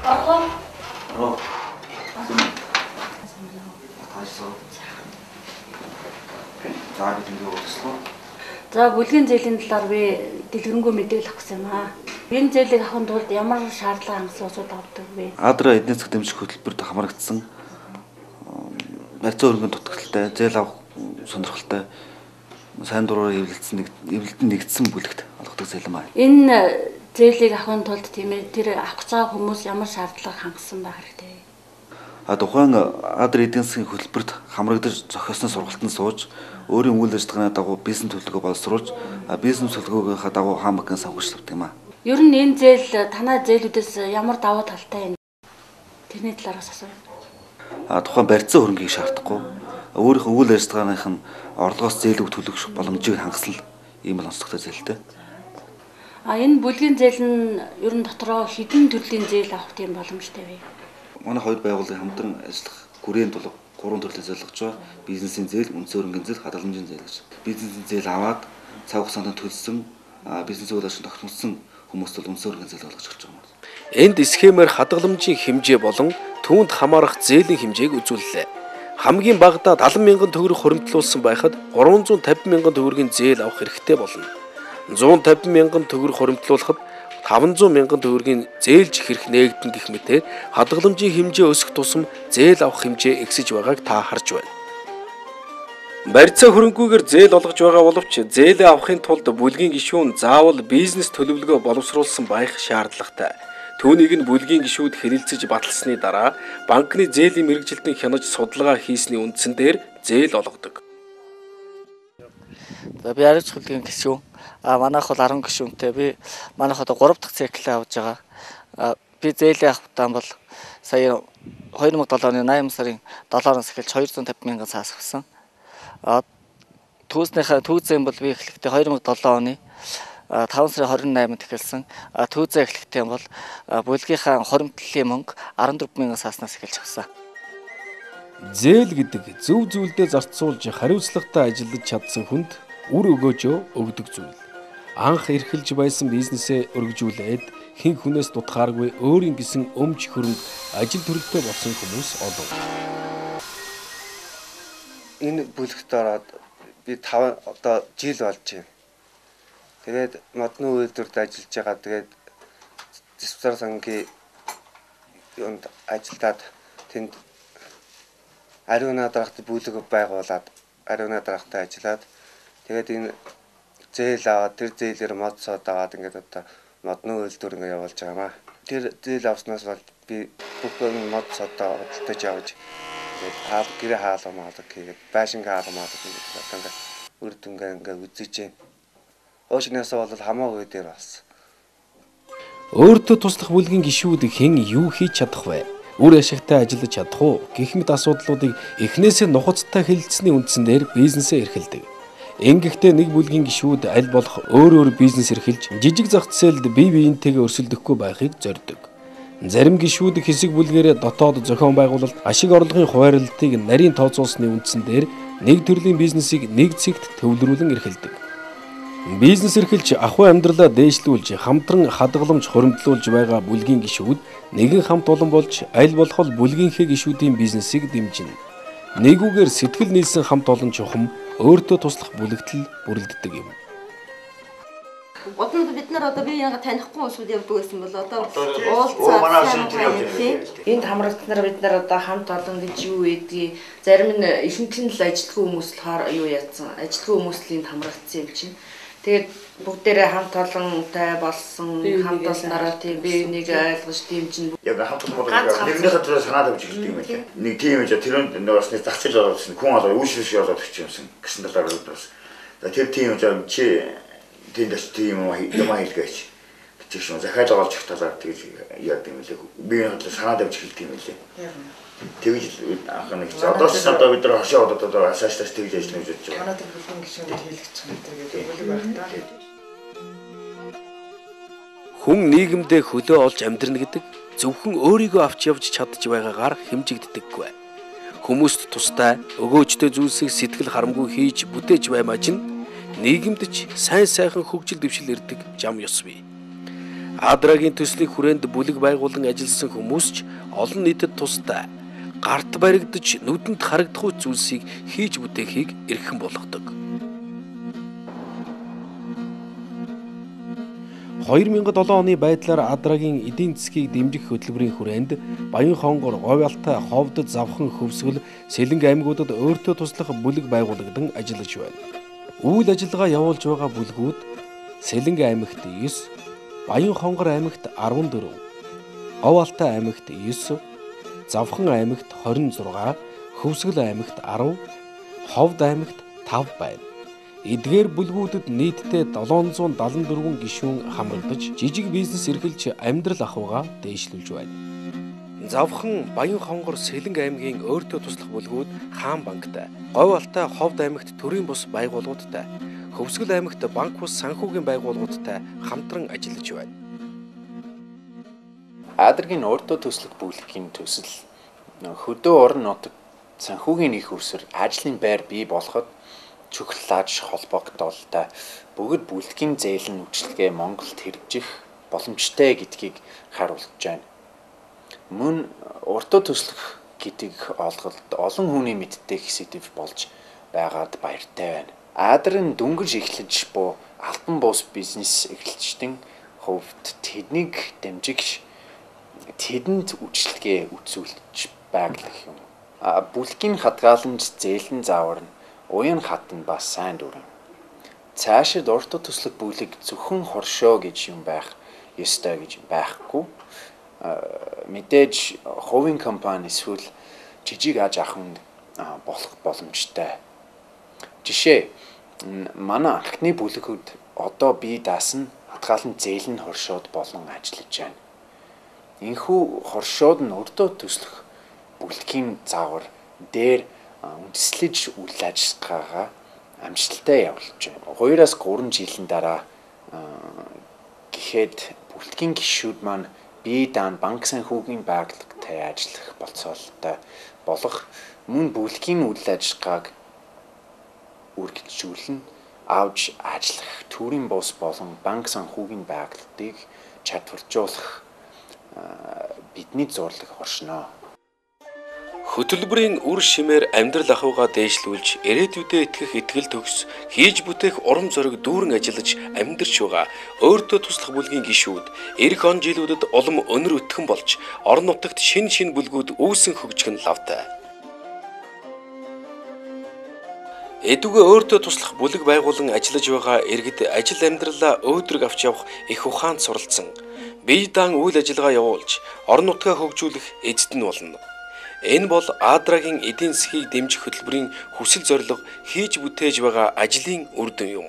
Орох. Ороо. Таашаа. За бид энд уулзлаа. За бүлгийн зээлийн талаар би дэлгэрэнгүй мэдээлэл авах гэсэн юм аа. Энэ зээлийг авахын тулд ямар шаардлага хангасан улсууд авдаг вэ? Адра эдийн засаг дэмжих хөтөлбөрт хамрагдсан барьцаа хөрөнгөний дутагдaltaй, зээл авах сонирхолтой, сайн дураар эвлэлдсэн эвлэлтэнд нэгдсэн бүлэгт олгодог зээл юм аа. Энэ зээлийг авахын тулд тийм ээ тэр авах гэж байгаа хүмүүс ямар шаардлага хангасан байх хэрэгтэй вэ? А тухайн Адра эдийн засгийн хөтөлбөрт хамрагдаж зохиосон сургалтанд сууж өөрийн үйл ажиллагааны дагуу бизнес төлөвлөгөө боловсруулж бизнес төлөвлөгөөгийнхаа дагуу хаан банкын санхүүжилт авдаг юм аа. Ер нь энэ зээл танай зээлүүдээс ямар давуу талтай юм? Тэрний талаар бас асууя. А тухайн барьцаа хөрөнгийг шаардахгүй өөрийнхөө үйл ажиллагааных нь орлогоос зээлүүд төлөх боломжийг хангасан ийм л онцлогтой зээлтэй. А энэ бүлгийн зээл нь ер нь дотроо хэдэн төрлийн зээл авах тийм боломжтой вэ? Манай хоёр байгууллагын хамтран ажиллах гүрээн тулга гурван төрлийн зээл олгож байгаа. Бизнесийн зээл, үндсэн хөрөнгийн зээл, хадгаламжийн зээл гэж. Бизнесийн зээл аваад цаг хугацаанд төлсөн, бизнесийн үйл ажиллагаанд тогтмолсон хүмүүст бол үндсэн хөрөнгийн зээл олгож эхэлж байгаа юм. Энд схемээр хадгаламжийн хэмжээ болон түүнд хамаарах зээлийн хэмжээг үзүүллээ. Хамгийн багадаа 70 мянган төгрөг хуримтлуулсан байхад 350 мянган төгрөгийн зээл авах хэрэгтэй болно. 150 мянган төгрөг хуримтлуулахад 500 мянган төгрөгийн зээлж хэрэг нээгдэн гэх мэтээр хадгаламжийн хэмжээ өсөх тусам зээл авах хэмжээ ихсэж байгааг та харж байна. Барьцаа хөрөнгөгээр зээл олгож байгаа боловч зээлээ авахын тулд бүлгийн гишүүн заавал бизнес төлөвлөгөө боловсруулсан байх шаардлагатай. Түүнийг нь бүлгийн гишүүд хэрэлцэж баталсны дараа банкны зээлийн мэргэжилтэн хянаж судалгаа хийсний үндсэн дээр зээл олгодог. За би Ариун бүлгийн гишүүн. А манайх бол 10 гишүүнтэй. Би манайх одоо 3 дахь циклээ авж байгаа. Би зээлээ авахдаа бол сая 2007 оны 8 сарын 7-оос эхэлж 250 мянган цаас авсан. А түүзнийхээ түүзэн бол би эхлэхдээ 2007 оны 5 сарын 28-нд эхэлсэн. Түүзээ эхлэхдээ бол бүлгийнхаа хоримтлалын мөнгө 14 мянган сааснаас эхэлж авсан. Зээл гэдэг зөв зүйлдээ зарцуулж хариуцлагатай ажиллаж чадсан хүнд үр өгөөжөө өгдөг зүйл. Анх эрхэлж байсан бизнесээ өргөжүүлээд хэн хүнээс дутхааргүй өөрийн гэсэн өмч хөрөнгө ажил төрөлтэй болсон хүмүүс олон. Энэ бүлэгт ороод би 5 одоо жил болж байна. Тэгээд модны үйлдвэрт ажиллаж байгаа. Тэгээд диспансер сангийн юунд ажиллаад тэнд ариуна дарагт бүлэг байгуулад ариуна дарагтаа ажиллаад тэгээд энэ зээл аваад тэр зээлээр мод сод аваад ингээд одоо модны үйлдвэр ингээд явуулж байгаа юм аа. Тэр зээл авснаас бол би бүх мод содоо худалдаж авч тэгээд хаал гэрээ хаалга маалга хийгээд байшингаа хаалга маалга хийгээд одоо ингээд үр дүнгээ ингээд үзэж байна. Уушнаас бол хамаагүй дээр болсон. Өөртөө туслах бүлгийн гишүүд хэн юу хийж чадах вэ? Үр ашигтай ажиллаж чадах уу? Гэх мэт асуудлуудыг эхнээсээ нухацтай хэлэлцсэний үндсэн дээр бизнесээ эрхэлдэг. Ингэхдээ нэг бүлгийн гишүүд аль болох өөр өөр бизнес эрхэлж жижиг зах зээлд бие биентэйгээ өрсөлдөхгүй байхыг зорддог. Зарим гишүүд хэсэг бүлгээрээ дотоод зохион байгуулалт ашиг орлогын хуваарлтыг нарийн тооцоолсны үндсэн дээр нэг төрлийн бизнесийг нэг цэгт төвлөрүүлэн эрхэлдэг. Бизнес эрхэлж ахуй амьдралаа дээшлүүлж хамтран хадгаламж хуримтлуулж байгаа бүлгийн гишүүд нэгэн хамт олон болж аль болох бүлгийнхээ гишүүдийн бизнесийг дэмжинэ. Нэгүгээр сэтгэл нийлсэн хамт олон чухам өөртөө туслах бүлэгтэл бүрэлддэг юм. Бодонд бид нар одоо бие биенээ танихгүй улсууд явдаг байсан бол одоо уулзаа. Энд хамрагдсанаар бид нар одоо хамт олон гэж юу гэдгийг зарим нь ихэнх нь л ажилтгүй хүмүүс л юу яатсан. Ажилтгүй хүмүүс л энд хамрагдсан юм чинь. Тэгээд бүгдээрээ хамт олонтай болсон, хамт олснараа тийм бие биенийг ойлгож дэмжин. Яг хамт олон бол нэгнийхээ төлөө санаа тавьж эхэлдэг юм байна. Нэг тийм юм тэр нь бас нэг зах зээл ороод ирсэн. Хүн олоо үүшрэх болоод ирчих юмсан гэсэн талаар бас. За тэр тийм юм чи тэнд очиж тийм юм хийлгээч гэж шин захиалга олж их талаар тэгж яад юм лээ. Биеийн төлөө санаа тавьж эхэлдэг юм лээ. Тэгж анх нэг чи одоо ч одоо бид нар хошоо одоо асаачлаач тэгж ажиллана гэж бодож байгаа. Манай тэр бүлгийн гишүүнээр хийлгэж байгаа гэдэг бүлэг байх та. Хүн нийгэмдээ хөлөө олж амьдрна гэдэг зөвхөн өөрийгөө авч явж чадж байгаагаар хэмжигддэггүй. Хүмүүст тустай өгөөжтэй зүйлсийг сэтгэл харамгүй хийж бүтээж баймаа чинь нийгэмд ч сайн сайхан хөгжил дэвшил ирдэг зам ёс бий. Адрагийн төслийн хүрээнд бүлэг байгуулан ажилласан хүмүүс ч олон нийтэд тустай гарт баригдаж нүдэнд харагдах зүйлсийг хийж бүтээхийг эрхэм болгодог. 2007 оны байдлаар Адрагийн эдийн засгийг дэмжих хөтөлбөрийн хүрээнд Баян-Хонгор, Говь-Алтай, Ховд, Завхан, Хөвсгөл, Сэлэнг аймагуудад өөртөө туслах бүлэг байгуулагдан ажиллаж байна. Үйл ажиллагаа явуулж байгаа бүлгүүд Сэлэнг аймагт 9, Баян-Хонгор аймагт 14, Говь-Алтай аймагт 9, Завхан аймагт 26, Хөвсгөл аймагт 10, Ховд аймагт 5 байна. Эдгээр бүлгүүдэд нийтдээ 774 гишүүн хамрагдаж, жижиг бизнес эрхэлж амьдрал ахуйгаа дээшлүүлж байна. Завхан, Баян-Хонгор, Сэлэнг аймгийн өөртөө туслах бүлгүүд Хаан банктай, Говь-Алтай, Ховд аймагт төрийн бус байгууллагуудтай, Хөвсгөл аймагт банк бус санхүүгийн байгууллагуудтай хамтран ажиллаж байна. Адрагийн өөртөө туслах бүлгийн төсөл хөдөө орон нутаг санхүүгийн их үүсвэр ажлын байр бий болоход чөхлөж холбогдолтой бөгөөд бүлгийн зээл нь үйлчилгээ Монголд хэрэгжих боломжтой гэдгийг харуулж байна. Мөн уртаа төслөх гэдэг олголт олон хүний мэддэг сэдэв болж байгаад баяртай байна. Адар нь дөнгөж эхлэж буй албан бус бизнес эрхлэгчдийн хувьд тэднийг дэмжих тэдэнд үйлчилгээ үзүүлж байглах юм. Бүлгийн хадгаламж зээлэн заавар нь уян хатан ба сайн дүрэн. Цаашид урт төслөх бүлэг зөвхөн хоршоо гэж юм байх ёстой гэж байхгүй. Мэдээж хувийн компани эсвэл жижиг аж ахуйн болох боломжтой. Жишээ манай анхны бүлэгүүд одоо бие даасан хадгаалan зээл нь хоршоод болон ажиллаж байна. Энэхүү хоршоод нь урдуу төслөх бүлгийн заавар дээр үндэслэж үйл ажиллагаагаа амжилттай явуулж байна. 2-3 жилийн дараа гэхэд бүлгийн гишүүд маань бие даан банк санхүүгийн байгууллагатай ажиллах болцоолтой болох мөн бүлгийн үйл ажиллагааг үргэлжлүүлэн авч ажиллах төрийн бус болон банк санхүүгийн байгууллагыг чадваржуулах бидний зорилго оршино. Хөтөлбөрийн үр шимээр амьдрал ахуйгаа дээшлүүлж, ирээдүйдээ итгэх итгэл төгс, хийж бүтээх урам зориг дүүрэн ажиллаж амьдарч байгаа өөртөө туслах бүлгийн гишүүд ирэх он жилүүдэд улам өнөр өтгөн болж, орон нутагт шинэ шинэ бүлгүүд үүсэн хөгжих нь лавтай. Эдүгээ өөртөө туслах бүлэг байгуулан ажиллаж байгаа иргэд ажил амьдралаа өөдрөг авч явах их ухаанд суралцсан, бие даан үйл ажиллагаа явуулж, орон нутгаа хөгжүүлэх эзэд нь болно. Энэ бол Адрагийн эдийн засгийг дэмжих хөтөлбөрийн хүсэл зорилго хийж бүтээж байгаа ажлын үр дүн юм.